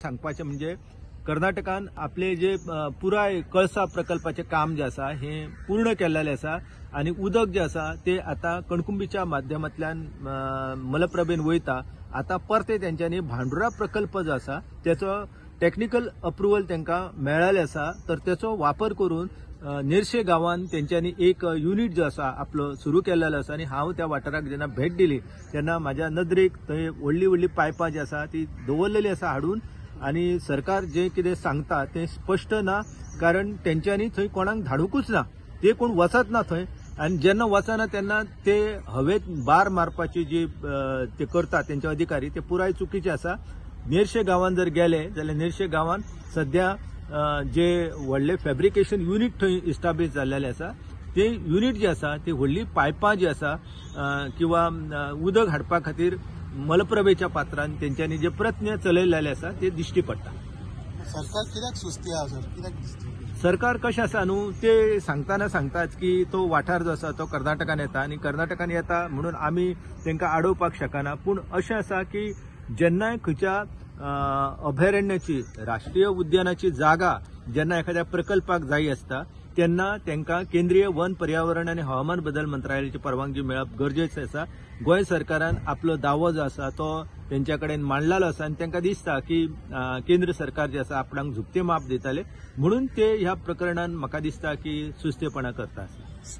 सांगपाचें म्हणजे कर्नाटकान आपले जे पुराय कळसा प्रकल्पाचें काम जें आसा हें पूर्ण केल्लेलें आसा आनी उदक जें आसा तें आतां कणकुंबीच्या माध्यमांतल्यान मलप्रभेन वयता. आतां परते तेंच्यांनी भांडुरा प्रकल्प जो आसा तेचो टॅक्निकल अप्रुवल तांकां मेळ्ळेलें आसा, तर तेचो वापर करून नेरशे गांवान तेंच्यांनी एक युनिट जो आसा आपलो सुरू केल्लो आसा. आनी हांव त्या वाठाराक जेन्ना भेट दिली तेन्ना म्हाज्या नदरेक थंय व्हडली व्हडली पायपां जी आसा ती दवरलेली आसा हाडून आनी सरकार जे कितें सांगता तें स्पश्ट ना, कारण तेंच्यांनी थंय कोणाक धाडुंकूच ना, ते कोण वचत ना थंय आनी जेन्ना वचना तेन्ना ते हवेत बार मारपाची जी ते करतात तेंचे अधिकारी ते पुराय चुकीचे आसा. नेरशे गांवान जर गेले जाल्यार नेरशे गांवान सद्या जे व्हडले फॅब्रिकेशन युनिट थंय इस्टाब्लीश जाल्लेले आसा ते युनिट जे आसा ती व्हडली पायपां जी आसा किंवा उदक हाडपा खातीर मलप्रभेच्या पात्रान तेंच्यांनी जे प्रयत्न चलयलेले आसा ते दिश्टी पडटा. सरकार कित्याक सुस्ती आसा सर, कित्याक दिसता? सरकार कशें आसा न्हू ते सांगतना सांगताच की तो वाठार जो आसा तो कर्नाटकान येता आनी कर्नाटकान येता म्हणून आमी तांकां आडोवपाक शकना. पूण अशें आसा की जेन्नाय खंयच्या अभयारण्याची राष्ट्रीय उद्यानाची जागा जेन्ना एखाद्या प्रकल्पाक जाय आसता तेन्ना तांकां केंद्रीय वन पर्यावरण आनी हवामान बदल मंत्रालयाची परवानगी मेळप गरजेचें आसा. गोंय सरकारान आपलो दावो जो आसा तो तेंच्या कडेन मांडलेलो आसा आनी तांकां दिसता की केंद्र सरकार जे आसा आपणाक झुकते माप दिताले म्हणून ते ह्या प्रकरणान म्हाका दिसता की सुस्तेपणां करता.